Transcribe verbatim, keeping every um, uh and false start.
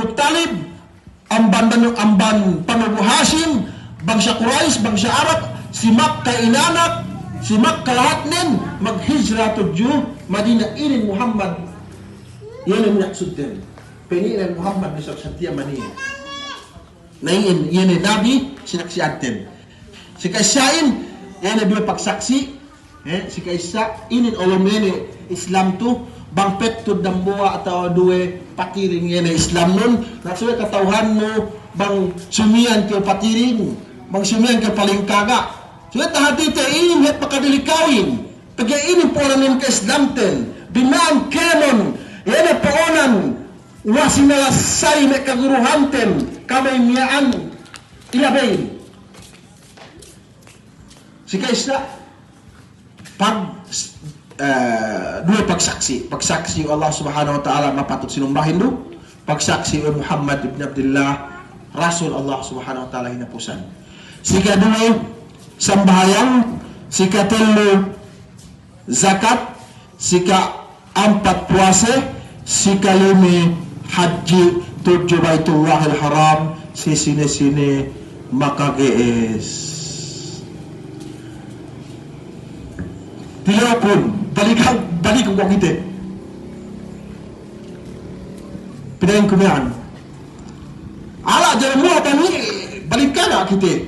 Muttalib, amban Banu, amban Banu Hashim, bangsa Quraysh, bangsa Arab, si Makka inanak, si Makka lahatnen, maghijra tudju Madina. Inin Muhammad, iye ne maksudten. Pa'in inin Muhammad, bisan satiya maniya. Na iyan, iye ne nabi, sinaksi'anten. Si ka'issa'in, iye ne duwe pagsaksi', eh, si ka'issa', inin olom iye ne Islam tu, bang pettud dambuwa' atawa duwe patiring iye ne Islamnun, na subey kata'uhannu bang sumiyan kew patiring, bang sumiyan kew palingkaga'. Subey tahatite inin hep pakadili kawin, pegge' inin po'onanin ka'islamten, bina'an kēmon, iye ne po'onan, Wa sinalassay me' kaguruhanten, kamay miya'an ilabeyin. Si ka'issa, pag, eh, duwe pagsaksi'. Pagsaksi' we' Allah Subhanahu wa Ta'ala mapatut sinumbahin du. Pagsaksi' we' Muhammad ibn Abdillah, Rasul Allah Subhanahu wa Ta'ala hinapusan. Si kaduwe, sambahayang. Si katellu, zakat, si ka'ampat puwase, si kalime hadji tudju Baitullahil Haram, si sine-sine makage'es. Tilewkun, balikan, balikan ku kite. Pina'inku miya'an. Ala' jalan muwa tani, balikan ga' kite.